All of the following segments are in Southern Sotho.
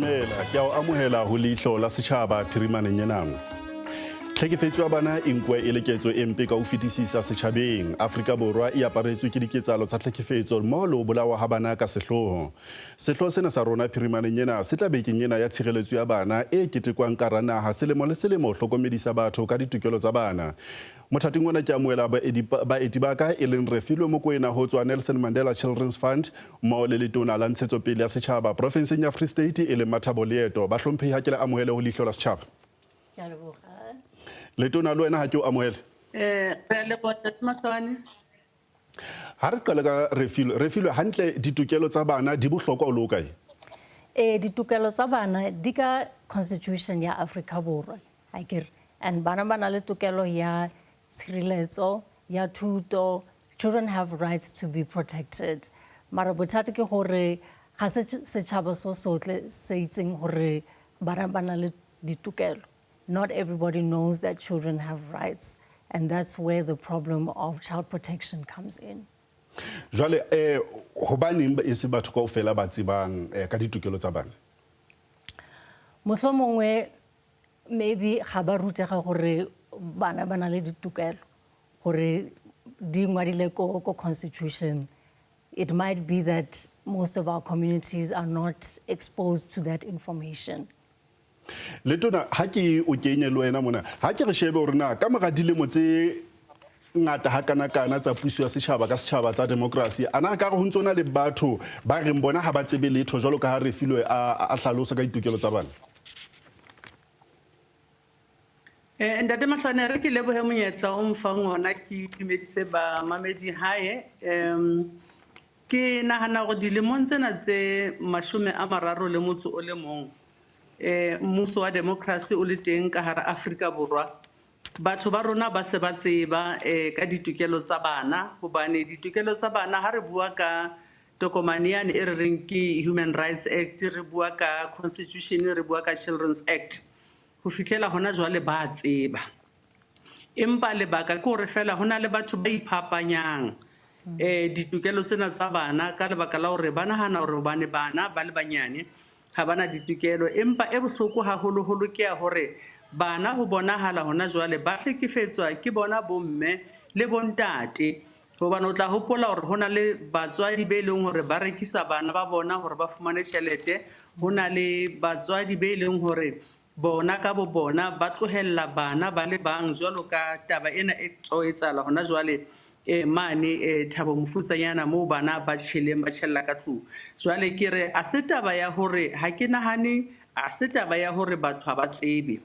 Dumela, ke a o amohela ho Leihlo la Setjhaba phirimaneng ena. Tlhekefetso ya bana e nkuwa e le ketso e mpe ka ho fetisisa setjhabeng. Afrika Borwa e aparetswe ke diketsahalo tsa tlhekefetso mmoho le ho bolawa ha bana ka sehloho. Sehlooho sena sa rona phirimaneng ena se tla bekeng ena ya tshireletso ya bana e ketekwang ka ranaha selemo le selemo ho hlokomedisa batho ka ditokelo tsa bana. Mothating ona ke amohela baeti ba ka e leng Refilwe Mokoena ho tswa Nelson Mandela Children's Fund mmoho le letona la ntshetsopele ya setjhaba profenseng ya Free State e leng Mathabo Leeto. Bahlomphehi ha ke le amohele ho Leihlo la Setjhaba. Ke a leboga. Letona le wena ha ke o amohele. Re a leboha Ntate Mahlwane. Ha re qale ka Refilwe. Refilwe, hantle ditokelo tsa bana di bohlokwa o le o kae? Ee, ditokelo tsa bana di ka constitution ya Afrika Borwa, akere. And bana ba na le tokelo ya tshireletso, ya thuto. Children have rights to be protected. Mara bothata ke gore ga se setšhaba so sotle se itseng gore bana ba na le ditokelo. Not everybody knows that children have rights, and that's where the problem of child protection comes in. Jwale eh hobaneng e se batho kaofela ba tsebang eh, ka ditokelo tsa bana? Mohlomongwe maybe ga ba rutega gore bana ba na le ditokelo, gore di ngwadile ko constitution. It might be that most of our communities are not exposed to that information. Letona, ha ke o kenye le wena mona, ha ke re shebe hore na ka mora dilemo tse ngata hakanakana tsa puso ya setjhaba ka setjhaba tsa demokrasi, a na ka re ho ntso na le batho ba reng bona ha ba tsebe letho jwalo ka ha Refilwe a hlalosa ka ditokelo tsa bana? Ntate Mahlwane, re ke lebohe monyetla o mfang ona ke dumedise bamamedi hae. Ke nahana hore dilemong tsena tse 31 mmuso wa demokrasi o le teng ka hara Afrika Borwa, batho ba rona ba se ba tseba ka ditokelo tsa bana, hobane ditokelo tsa bana ha re bua ka tokomane yane e re reng ke Human Rights Act, re bua ka Constitution, re bua ka Children's Act, ho fihlela hona jwale ba tseba. Empa lebaka ke hore fela ho na le batho ba iphapanyang ditokelo tsena tsa bana ka lebaka la hore ba nahana hore hobane bana ba le banyane ha bana ditokelo. Empa e bohloko haholoholo ke ya hore bana ho bonahala hona jwale ba hlekefetswa ke bona bomme le bontate. Hobane o tla hopola hore ho na le batswadi be leng hore ba rekisa bana ba bona hore ba fumane tjhelete. Ho na le batswadi be leng hore bona ka bo bona ba tlohella bana ba le bang, jwalo ka taba ena e tlo etsahala hona jwale mane Thabo Mofutsanyana moo bana ba tjheleng ba tjhella ka tlung. Jwale ke re a se taba ya hore ha ke nahane, a se taba ya hore batho ha ba tsebe.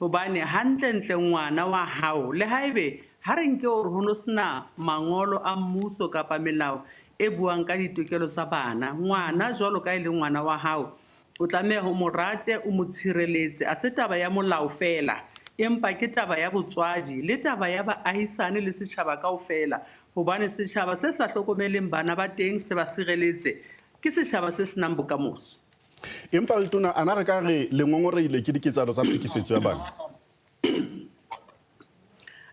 Hobane hantlentle ngwana wa hao, le haebe ha re nke hore ho no sena mangolo a mmuso kapa melao e buang ka ditokelo tsa bana, ngwana jwalo ka e le ngwana wa hao, o tlameha ho mo rate, o mo tshireletse. A se taba ya molao feela, empa ke taba ya botswadi le taba ya baahisane le setjhaba kaofela. Hobane setjhaba se sa hlokomeleng bana ba teng se ba sireletse, ke setjhaba se senang bokamoso. Empa letona, ana re ka re le ngongoreile ke diketsahalo tsa tlhekefetso ya bana?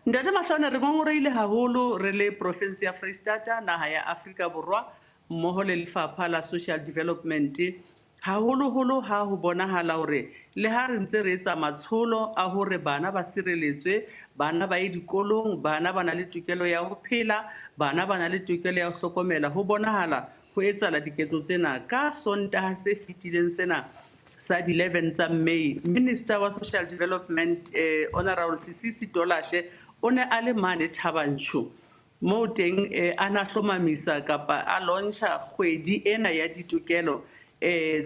Ntate Mahlwane, re ngongoreile haholo re le profinse ya Freistata, naha ya Afrika Borwa, mmoho le lefapha la Social Development, haholoholo ha ho bonahala hore le ha re ntse re etsa matsholo a hore bana ba sireletswe, bana ba ye dikolong, bana ba na le tokelo ya ho phela, bana ba na le tokelo ya ho hlokomela, ho bonahala ho etsahala diketso tsena. Ka Sontaha se fetileng sena sa di 11 tsa May, Minister wa Social Development Honorable Sisisi Tolashe o ne a le mane Thabanchu, moo teng a na hlomamisa kapa a launcha kgwedi ena ya ditokelo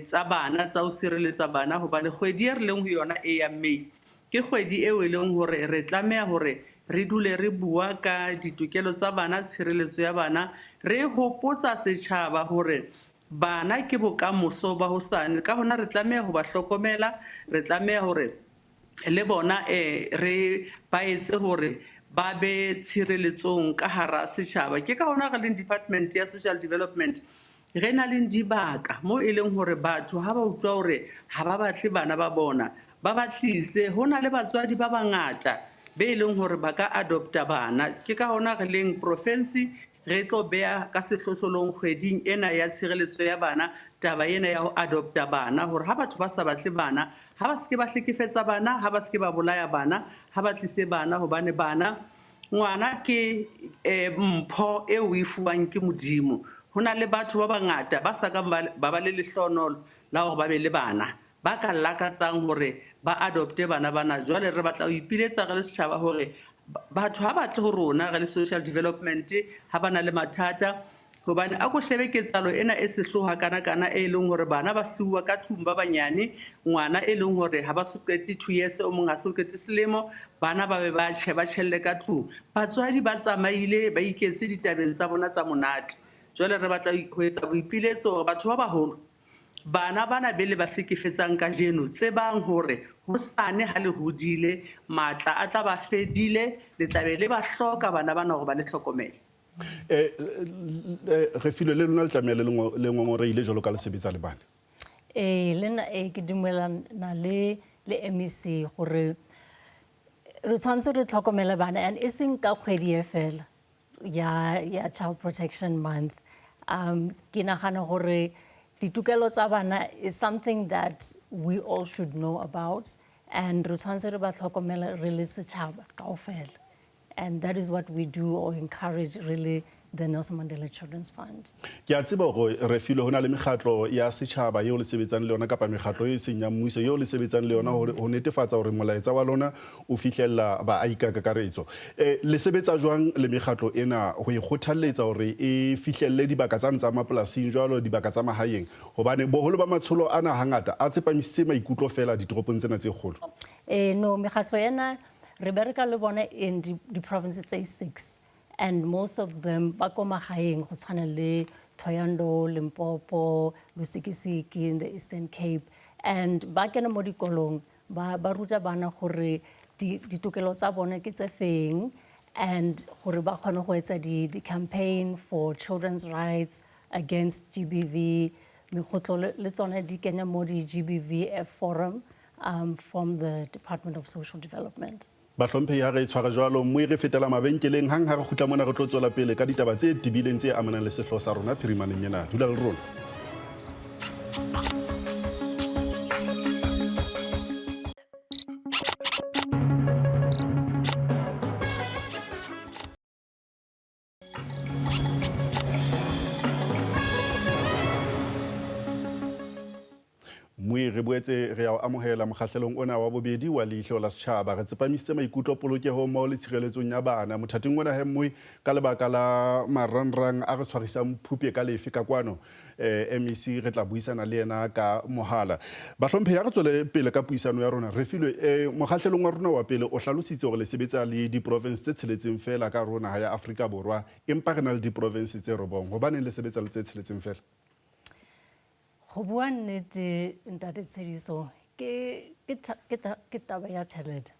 tsa bana, tsa ho sireletsa bana, hobane kgwedi e re leng ho yona e ya May ke kgwedi eo e leng hore re tlameha hore re dule re bua ka ditokelo tsa bana, tshireletso ya bana, re hopotsa setjhaba hore bana ke bokamoso ba hosane. Ka hona re tlameha ho ba hlokomela, re tlameha hore le bona re ba etse hore ba be tshireletsong ka hara setjhaba. Ke ka hona re leng Department ya Social Development re na le dibaka moo e leng hore batho ha ba utlwa hore ha ba batle bana ba bona, ba ba tlise. Ho na le batswadi ba bangata be e leng hore ba ka adopta bana. Ke ka hona re leng province Re tlo beha ka sehlohlolong kgweding ena ya tshireletso ya bana taba ena ya ho adopta bana, hore ha batho ba sa batle bana, ha ba seke ba hlekefetsa bana, ha ba seke ba bolaya bana, ha ba tlise bana, hobane bana, ngwana ke mpho eo o e fuwang ke Modimo. Ho na le batho ba bangata ba sa kang ba le lehlonolo la hore ba be le bana, ba ka lakatsang hore ba adopte bana bana. Jwale re batla ho ipiletsa re le setjhaba hore batho ha ba tle ho rona re le social development ha ba na le mathata, hobane a ko shebe ketsahalo ena e sehloha kana-kana e leng hore bana ba siuwa ka tlung ba banyane, ngwana e leng hore ha ba so qete 2 years, o mong ha so qete selemo, bana ba be ba tjhe, ba tjhelle ka tlung. Batswadi ba tsamaile ba iketse ditabeng tsa bona tsa monate. Jwale re batla ho etsa boipiletso hore batho ba baholo, bana bana be le ba hlekefetsang kajeno, tsebang hore hosane ha le hodile, matla a tla ba fedile, le tla be le ba hloka bana bana hore ba le hlokomele. Refilwe, le lona le tlameha le ngongoreile jwalo ka le sebetsa le bana. Le nna, ke dumelana le MEC gore re tshwanetse re tlhokomele bana, and e seng ka kgwedi e fela ya Child Protection Month. Ke nagana gore ditokelo tsa bana is something that we all should know about, and re tshwanetse re ba tlhokomele re le setšhaba kaofela. And that is what we do or encourage really the Nelson Mandela Children's Fund. Ke a tseba hore Refilwe ho na le mekgatlo ya setjhaba eo le sebetsang le yona, kapa mekgatlo e seng ya mmuso eo le sebetsang le yona hore ho netefatsa hore molaetsa wa lona o fihlella baahi ka kakaretso. Le sebetsa jwang le mekgatlo ena ho e kgothalletsa hore e fihlelle dibaka tsane tsa mapolasing jwalo, dibaka tsa mahaeng? Hobane boholo ba matsholo ana hangata a tsepamisitse maikutlo fela ditoropong tsena tse kgolo. No, mekgatlo ena re bereka le bona in di-provinces tse 6, and most of them ba ko magaeng go tshwana le Thohoyandou, Limpopo, Lusikisiki in the Eastern Cape, and ba kena mo dikolong ba ruta bana gore ditokelo tsa bona ke tse feng, and gore ba kgone go etsa di campaign for children's rights against GBV. Mekgotlo le tsone di kenya mo di GBVF forum from the Department of Social Development. Bahlomphehi, ha re tshwara jwalo, mme re fetela mabenkeleng. Hang ha re kgutla mona, re tlo tswela pele ka ditaba tse tebileng tse amanang le sehlooho sa rona phirimaneng ena. Dula le rona. Mmui, re boetse re ya o amohela mokgahlelong ona wa bobedi wa Leihlo la Setjhaba. Re tsepamisitse maikutlo polokehong mmoho le tshireletsong ya bana. Mothating ona he mmui, ka lebaka la marangrang a re tshwarisang phupe ka lefe ka kwano, MEC re tla buisana le yena ka mohala. Bahlomphehi, ha re tswele pele ka puisano ya rona. Refilwe, mokgahlelong wa rona wa pele o hlalositse hore le sebetsa le diprovince tse tsheletseng fela ka rona ha ya Afrika Borwa, empa re na le diprovince tse 9. Hobaneng le sebetsa le tse tsheletseng fela? Go bua nnete, ntate Tshediso, ke taba ya tjhelete.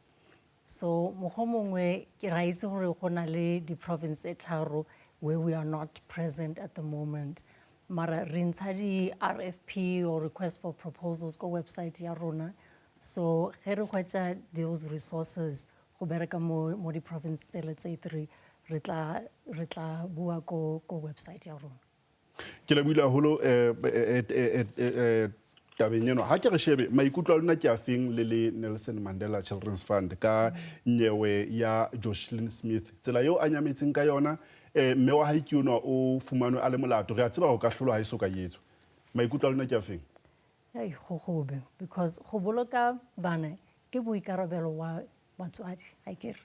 So mokgwa mongwe ke ra itse gore go na le di-province tse tharo where we are not present at the moment. Mara re ntsha di-RFP or request for proposals ko website ya rona. So ge re hwetša those resources go bereka mo di-province tsele tse 3, re tla bua ko website ya rona. Ke lebohile haholo, tabeng eno. Ha ke re shebe maikutlo a lona ke a feng le le Nelson Mandela Children's Fund ka nyewe ya Joshlin Smith, tsela eo a nyametseng ka yona, mme wa hae ke enwa o fumanwe a le molato. Re a tseba ho ka hlolwa ha e so ka etswa. Maikutlo a lona ke a feng? Ei, go gobe, because go boloka bana ke boikarabelo wa batswadi, akere.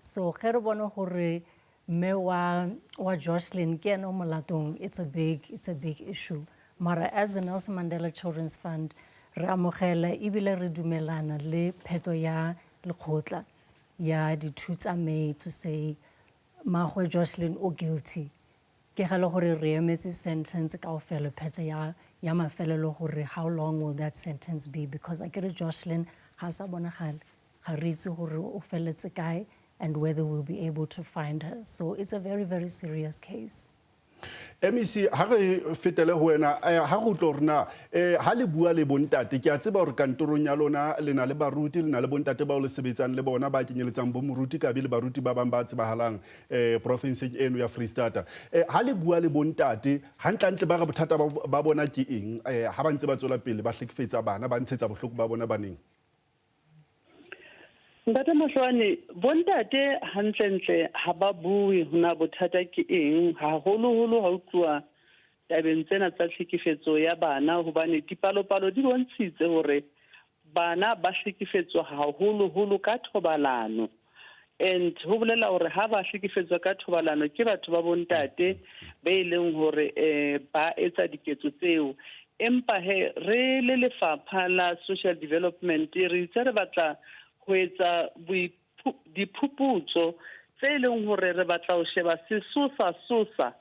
So ge re bone gore mme wa Joshlin ke ena o molatong, it's a big issue. Mara as the Nelson Mandela Children's Fund, re amogela ebile re dumelana le pheto ya lekgotla ya di-2 tsa May to say magwe Joshlin o guilty. Ke ga le gore re emetse sentence kaofela, pheto ya mafelelo gore how long will that sentence be, because akere Joshlin ga sa bonagale, ga re itse gore o felletse kae and whether we'll be able to find her. So it's a very, very serious case. MEC, ha re fetele ho wena, ha re utlwe hore na ha le bua le bontate, ke a tseba hore kantorong ya lona le na le baruti, le na le bontate bao le sebetsang le bona ba kenyeletsang bo moruti Kabi le baruti ba bang ba tsebahalang profinseng eno ya Freistata. Ha le bua le bontate, hantlentle ba re bothata ba bona ke eng ha ba ntse ba tswela pele ba hlekefetsa bana, ba ntshetsa bohloko ba bona baneng? Ntate Mohloane, bontate hantlentle ha ba bue hona bothata ke eng, haholoholo ha utluwa tabeng tsena tsa tlhekefetso ya bana, hobane dipalopalo di bontshitse hore bana ba hlekefetswa haholoholo ka thobalano. And ho bolela hore ha ba hlekefetswa ka thobalano ke batho ba bontate be e leng hore ba etsa diketso tseo. Empa he re le lefapha la social development re itse re batla ho etsa diphuputso tse leng hore re batla ho sheba sesosa sosa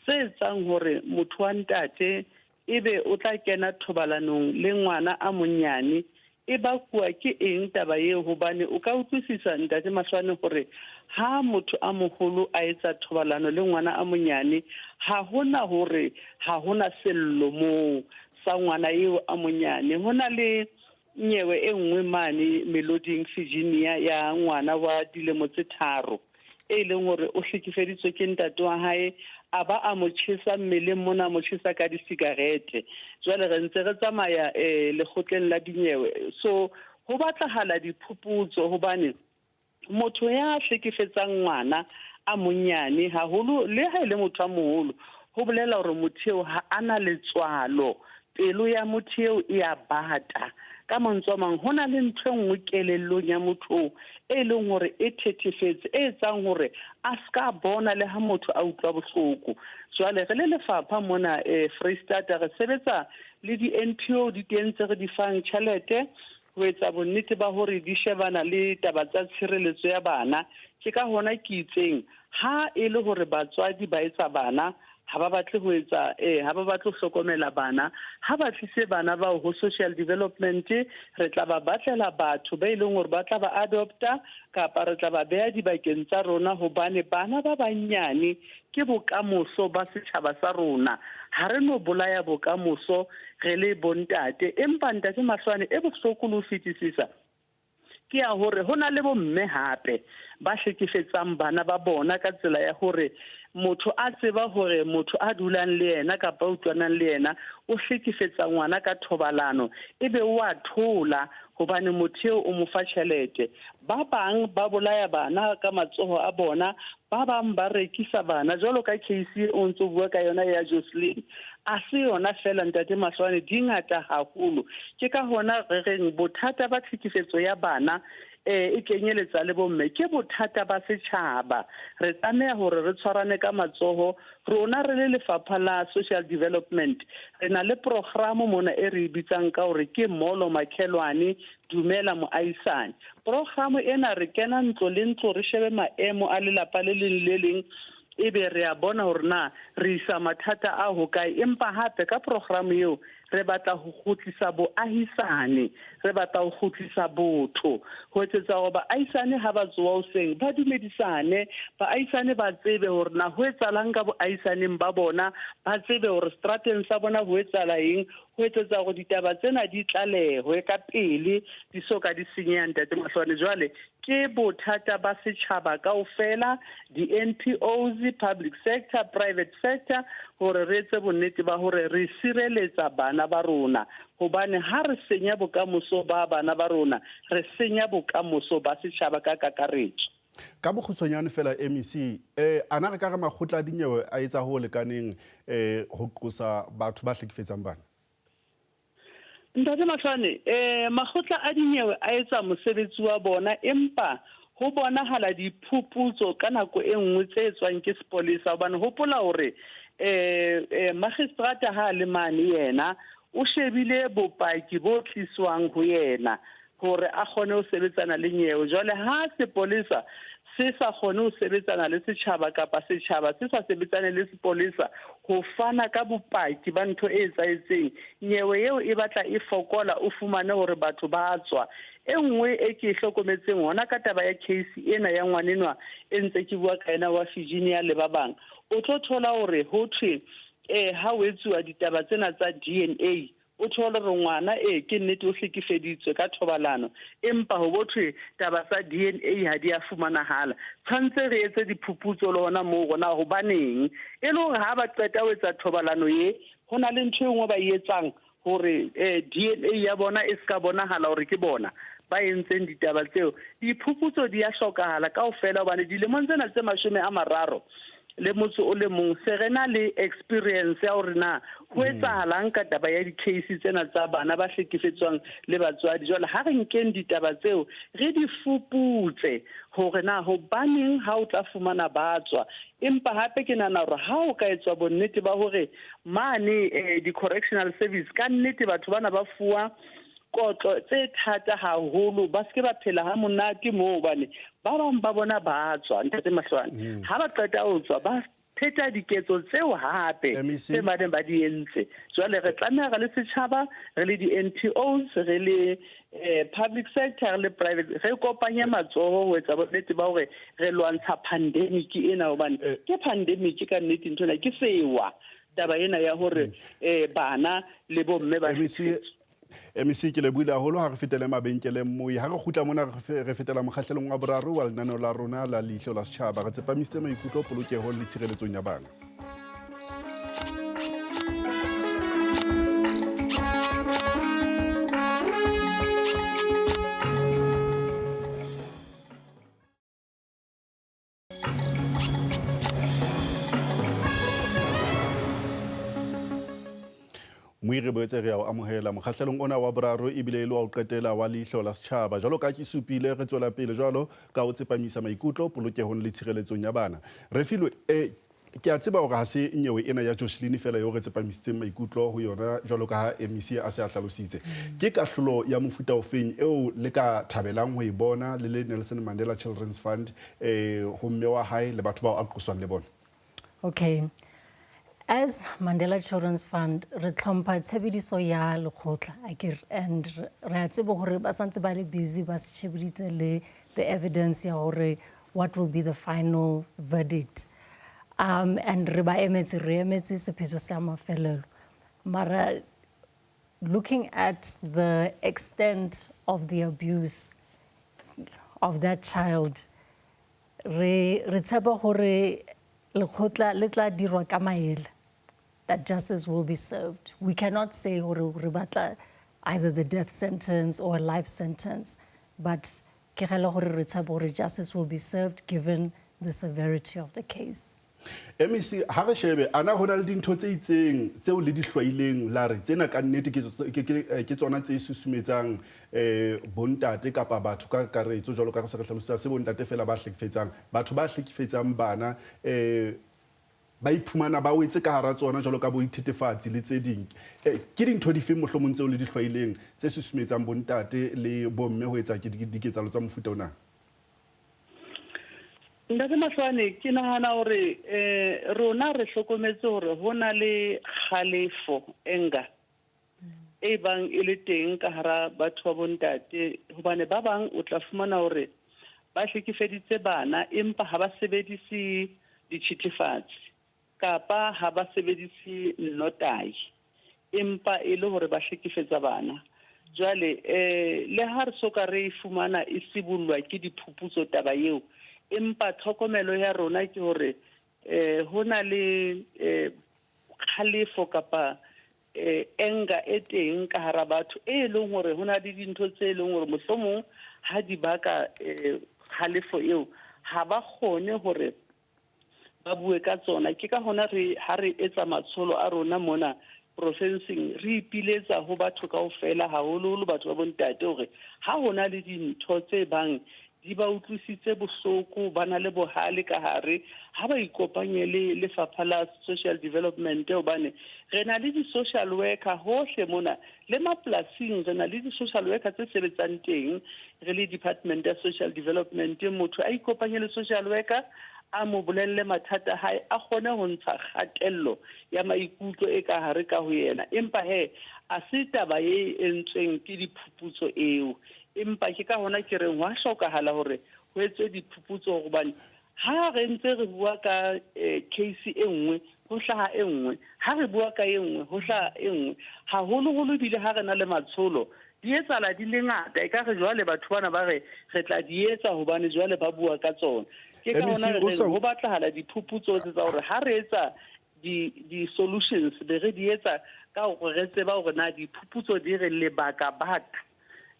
se etsang hore motho wa ntate ebe o tla kena thobalanong le ngwana a monyane. E bakuwa ke eng taba eo? Hobane o ka utlwisisa ntate Mahlwane hore ha motho a moholo a etsa thobalano le ngwana a monyane, ha hona hore ha hona sello moo sa ngwana eo a monyane. Hona le nyewe e nngwe mane Meloding Virginia ya ngwana wa dilemo tse 3 e leng hore o hlekefeditswe ke ntate wa hae, a ba a mo tjhesa mmeleng mona, a mo tjhesa ka disikarete. Jwale re ntse re tsamaya lekgotleng la dinyewe. So ho batlahala diphuputso hobane motho ya hlekefetsang ngwana a monyane haholo, le ha e le motho a moholo, ho bolela hore motho eo ha ana letswalo, pelo ya motho eo e a bata. Ka mantswe a mang, ho na le ntho e nngwe kelellong ya motho oo e leng hore e thethefetse, e etsang hore a ska bona le ha motho a utlwa bohloko. Jwale re le lefapha mona Freistata re sebetsa le di-NPO di teng tse re di fang tjhelete ho etsa bonnete ba hore di shebana le taba tsa tshireletso ya bana. Ke ka hona ke itseng ha e le hore batswadi ba etsa bana, ha ba batle ho etsa ha ba batle ho hlokomela bana, ha ba tlise bana bao ho social development, re tla ba batlela batho ba e leng hore ba tla ba adopta kapa re tla ba beha dibakeng tsa rona, hobane bana ba banyane ke bokamoso ba setjhaba sa rona. Ha re no bolaya bokamoso re le bontate. Empa ntate Mahlwane, e bohloko le ho fetisisa ke ya hore ho na le bomme hape ba hlekefetsang bana ba bona ka tsela ya hore motho a tseba hore motho a dulang le yena kapa utlwanang le yena o hlekefetsa ngwana ka thobalano, ebe o a thola hobane motho eo o mo fa tjhelete. Ba bang ba bolaya bana ka matsoho a bona, ba bang ba rekisa bana, jwalo ka case o ntso bua ka yona ya Jocelyn. A se yona fela ntate Mahlwane, di ngata haholo. Ke ka hona re reng bothata ba tlhekefetso ya bana e kenyeletsa le bomme, ke bothata ba setjhaba. Re tlameha hore re tshwarane ka matsoho. Rona re le lefapha la social development re na le programo mona e re bitsang ka hore ke Molo Makhelwane Dumela Moahisane. Programo ena re kena ntlo le ntlo, re shebe maemo a lelapa le leng le leng, ebe re a bona hore na re isa mathata a hokae. Empa hape ka programo eo re batla ho kgutlisa boahisane, re batla ho kgutlisa botho, ho etsetsa hore baahisane ha ba tsoha hoseng ba dumedisane, baahisane ba tsebe hore na ho etsahalang ka boahisaneng ba bona, ba tsebe hore strateng sa bona ho etsahala eng, ho etsetsa hore ditaba tsena di tlalehwe ka pele di so ka di senyeha ntate Mahlwane. Jwale ke bothata ba setjhaba kaofela, di-NPOs, public sector, private sector, hore re etse bonnete ba hore re sireletsa bana ba rona, hobane ha re senya bokamoso ba bana ba rona, re senya bokamoso ba setjhaba ka kakaretso. Ka bokgutshwanyane fela MEC, ana re ka re makgotla a dinyewe a etsa ho lekaneng ho qosa batho ba hlekefetsang bana? Ntate Mahlwane, makgotla a dinyewe a etsa mosebetsi wa bona, empa ho bonahala diphuputso ka nako e nngwe tse etswang ke sepolesa, hobane hopola hore magistrata ha le mane yena o shebile bopaki bo tliswang ho yena hore a kgone ho sebetsana le nyewe. Jwale ha sepolesa se sa kgone ho sebetsana le setjhaba kapa setjhaba se sa sebetsane le sepolesa ho fana ka bopaki ba ntho e etsahetseng, nyewe eo e batla e fokola, o fumane hore batho ba tswa. E nngwe e ke e hlokometseng hona ka taba ya case ena ya ngwanenwa e ntse ke bua ka yena wa Virginia le ba bang, o tlo thola hore ho thwe ha o etsuwa ditaba tsena tsa DNA, o thole hore ngwana e ke nnete o hlekefeditswe ka thobalano, empa ho bo thwe taba tsa DNA ha di a fumanahala. Tshwantse re etse diphuputso le hona moo rona hobaneng e le hore ha ba qeta ho etsa thobalano ye, ho na le ntho e nngwe ba e etsang hore DNA ya bona e ska bonahala hore ke bona ba entseng ditaba tseo. Diphuputso di a hlokahala kaofela hobane dilemong tsena tse 30 le motso o le mong se re na le experience ya hore na ho etsahalang ka taba ya di-case tsena tsa bana ba hlekefetswang le batswadi. Jwale ha re nkeng ditaba tseo re di fuputse hore na hobaneng ha o tla fumana ba tswa. Empa hape ke nahana hore ha o ka etswa bonnete ba hore mane di-correctional service ka nnete batho bana ba fuwa kotlo tse thata haholo, ba seke ba phela ha monate moo, hobane ba bang ba bona ba tswa ntate Mahlwane. Ha ba qeta ho tswa ba pheta diketso tseo hape tse ba neng ba di entse. Jwale re tlameha re le setjhaba, re le di-NPOs, re le public sector, re le private, re kopanye matsoho ho etsa bonnete ba hore re lwantsha pandemic ena, hobane ke pandemic ka nnete nthwena ke sewa taba ena ya hore bana le bomme ba hlekefetswe. MEC ke lebohile haholo. Ha re fetele mabenkeleng moi, ha re kgutla mona re fetela mokgahlelong wa boraro wa lenaneo la rona la Leihlo la Setjhaba. Re tsepamisitse maikutlo polokehong le tshireletsong ya bana. Moi re boetse re a o amohela mokgahlelong ona wa boraro ebile e le wa ho qetela wa Leihlo la Setjhaba. Jwalo ka ke supile, re tswela pele jwalo ka ho tsepamisa maikutlo polokehong le tshireletsong ya bana. Re filwe ke a tseba hore ha se nyewe ena ya Joshlin fela eo re tsepamisitseng maikutlo ho yona jwalo ka ha MEC a se a hlalositse. Ke kahlolo ya mofuta ofeng eo le ka thabelang ho e bona le le Nelson Mandela Children's Fund ho mme wa hae le batho bao a qoswang le bona? Okay. As Mandela Children's Fund, re tlhompha tshebediso ya lekgotla, akere, and re a tseba hore ba santse ba le busy ba se shebeditse le the evidence ya hore what will be the final verdict. And re ba emetse, re emetse sephetho sa mafelelo. Mara looking at the extent of the abuse of that child, re tshepa hore lekgotla le tla dirwa ka maele, that justice will be served. We cannot say hore re batla either the death sentence or a life sentence, but ke gela hore re tshepa hore justice will be served given the severity of the case. MEC, ha re shebe, ana ho na le dintho tse itseng tseo le di hlwaileng la re tsena ka nnete ke tsona tse susumetsang bontate kapa batho ka kakaretso, jwalo ka re se re hlalosetsa se bontate fela ba hlekefetsang, batho ba hlekefetsang bana ba iphumana ba wetse ka hara tsona jwalo ka bo dithethefatsi le tse ding. Ke dintho difeng mohlomong tseo le di hlwaileng tse susumetsang bontate le bomme ho etsa diketsahalo tsa mofuta ona? Ntate Mahlwane, ke nahana hore rona re hlokometse hore ho na le kgalefo anger e bang e le teng ka hara batho ba bontate, hobane ba bang o tla fumana hore ba hlekefeditse bana empa ha ba sebedise dithethefatsi kapa ha ba sebedise nnotahi, empa e le hore ba hlekefetsa bana. Jwale le ha re soka re e fumana e sibollwa ke diphuputso taba eo, empa tlhokomelo ya rona ke hore ho na le kgalefo kapa anger e teng ka hara batho, e leng hore ho na le dintho tse leng hore mohlomong ha di baka kgalefo eo, ha ba kgone hore ba bue ka tsona. Ke ka hona re ha re etsa matsholo a rona mona profenseng, re ipiletsa ho batho kaofela, haholoholo batho ba bontate, hore ha hona le dintho tse bang di ba utlwisitse bohloko, ba na le bohale ka hare, ha ba ikopanye le lefapha la social development, hobane re na le di-social worker hohle mona, le mapolasing re na le di-social worker tse sebetsang teng. Re le department ya social development, motho a ikopanye le social worker, a mo bolelle mathata hae, a kgone ho ntsha kgatello ya maikutlo e ka hare ka ho yena. Empa he, a se taba e entsweng ke diphuputso eo, Empa ke ka hona ke reng hwa hlokahala hore ho etswe diphuputso, hobane ha re ntse re bua ka case e nngwe, ho hlaha e nngwe, ha re bua ka e nngwe, ho hlaha e nngwe. Haholoholo ebile ha re na le matsholo, di etsahala di le ngata, ekare jwale batho bana ba re re tla di etsa hobane jwale ba bua ka tsona. Ke ka hona re reng ho batlahala diphuputso tse tsa hore ha re etsa di-solutions, be re di etsa ka hore re tseba hore na diphuputso di re lebaka baka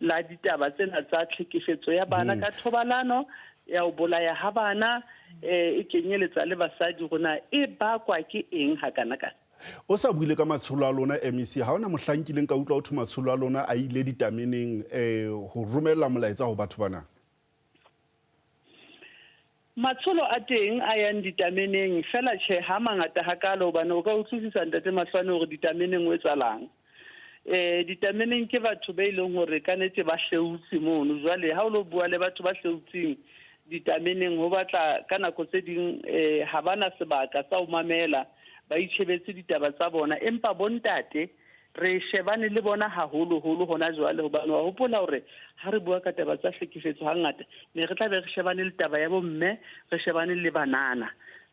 la ditaba tsena tsa tlhekefetso ya bana ka thobalano, ya ho bolaya ha bana, e kenyeletsa le basadi, hore na e bakwa ke eng hakana-kana. O sa buile ka matsholo a lona, MEC, ha hona mohlang kileng ka utlwa ho thwe matsholo a lona a ile ditameneng ho romella molaetsa ho batho bana. Matsholo a teng a yang ditameneng, feela tjhe ha mangata hakalo, hobane o ka utlwisisa, Ntate Mahlwane, hore ditameneng o etsahalang. Ditameneng ke batho be leng hore ka nete ba hleutse mono. Jwale ha o lo bua le batho ba hleutseng ditameneng, ho batla ka nako tse ding ha bana sebaka sa ho mamela, ba itjhebetse ditaba tsa bona. Empa bontate re shebane le bona haholoholo hona jwale, hobane wa hopola hore ha re bua ka taba tsa hlekefetso hangata ne re tla be re shebane le taba ya bomme, re shebane le banana.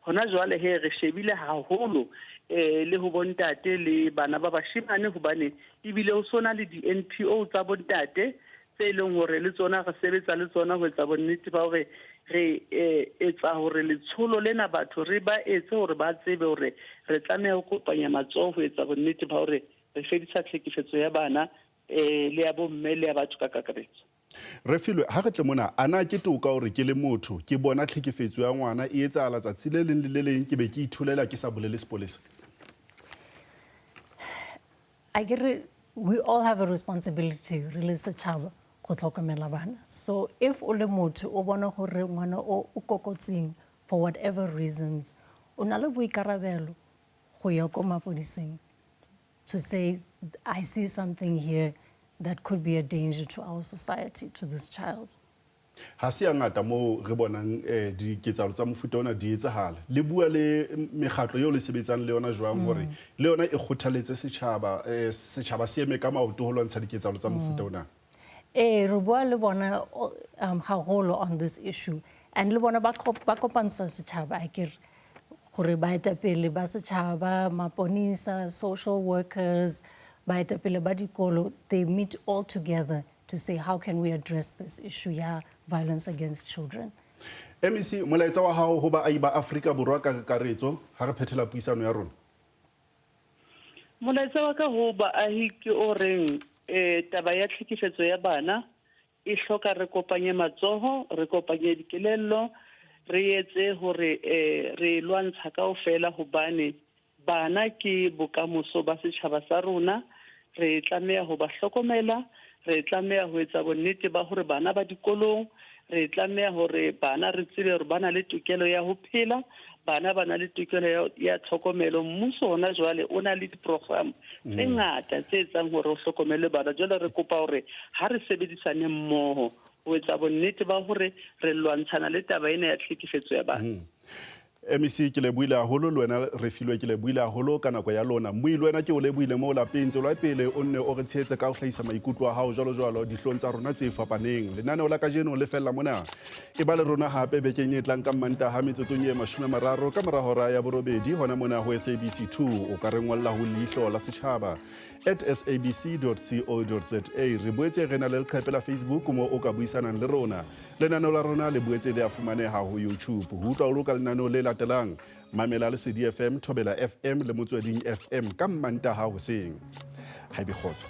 Hona jwale he re shebile haholo le ho bontate le bana ba bashemane, hobane ebile ho sona le di-NPO tsa bontate tse leng hore le tsona re sebetsa le tsona ho etsa bonnete ba hore re etsa hore letsholo lena batho re ba etse hore ba tsebe hore re tlameha ho kopanya matsoho ho etsa bonnete ba hore re fedisa tlhekefetso ya bana le ya bomme le ya batho ka kakaretso. Refilwe, ha re tle mona, a na ke toka hore ke le motho ke bona tlhekefetso ya ngwana e etsahala tsatsi le leng le le leng, ke be ke itholela ke sa bolele sepolesa? Akere we all have a responsibility re le setšhaba go tlhokomela bana. So if o le motho o bona gore ngwana o o kokotsing for whatever reasons, o na le boikarabelo go ya ko mapodiseng to say, I see something here that could be a danger to our society, to this child. Ha se ya ngata moo re bonang diketsahalo tsa mofuta ona di etsahala. Le bua le mekgatlo eo le sebetsang le yona jwang hore le yona e kgothaletse setjhaba, setjhaba se eme ka maoto ho lwantsha diketsahalo tsa mofuta ona? Ee, re bua le bona haholo on this issue, and le bona ba kopantsha setjhaba, akere, gore baetapele ba setjhaba, maponisa, social workers, baetapele ba dikolo, they meet all together to say how can we address this issue ya violence against children. MEC, molaetsa wa hao ho baahi ba Afrika Borwa ka kakaretso ha re phethela puisano ya rona? Molaetsa wa ka ho baahi ke o reng taba ya tlhekefetso ya bana e hloka re kopanye matsoho, re kopanye dikelello, re etse hore re lwantsha kaofela, hobane bana ke bokamoso ba setjhaba sa rona. Re tlameha ho ba hlokomela, re tlameha ho etsa bonnete ba hore bana ba dikolong, re tlameha hore bana re tsebe hore ba na le tokelo ya ho phela, bana ba na le tokelo ya tlhokomelo. Mmuso hona jwale o na le di-program tse ngata tse etsang hore o hlokomele bana. Jwale re kopa hore ha re sebedisane mmoho ho etsa bonnete ba hore re lwantshana le taba ena ya tlhekefetso ya bana. MEC, ke lebohile haholo, le wena Refilwe ke lebohile haholo ka nako ya lona. Mmui le wena ke o lebohile moo lapeng. Tswela pele o nne o re tshehetse ka ho hlahisa maikutlo a hao jwalo jwalo dihlong tsa rona tse fapaneng. Lenaneo la kajeno le fella mona. E ba le rona hape bekeng e tlang ka Mmantaha metsotsong e 30 ka mora hora ya 8 hona mona ho SABC 2. O ka re ngolla ho Leihlo la Setjhaba at sabc.co.za. Re boetse re na le leqhepe la Facebook mo o ka buisanang le rona. Lenaneo la rona le boetse le a fumaneha ho YouTube. Ho utlwa o loka lenaneo le latelang, mamela Lesedi FM, Thobela FM le Motsweding FM ka Mmantaha hoseng. Haebe kgotso.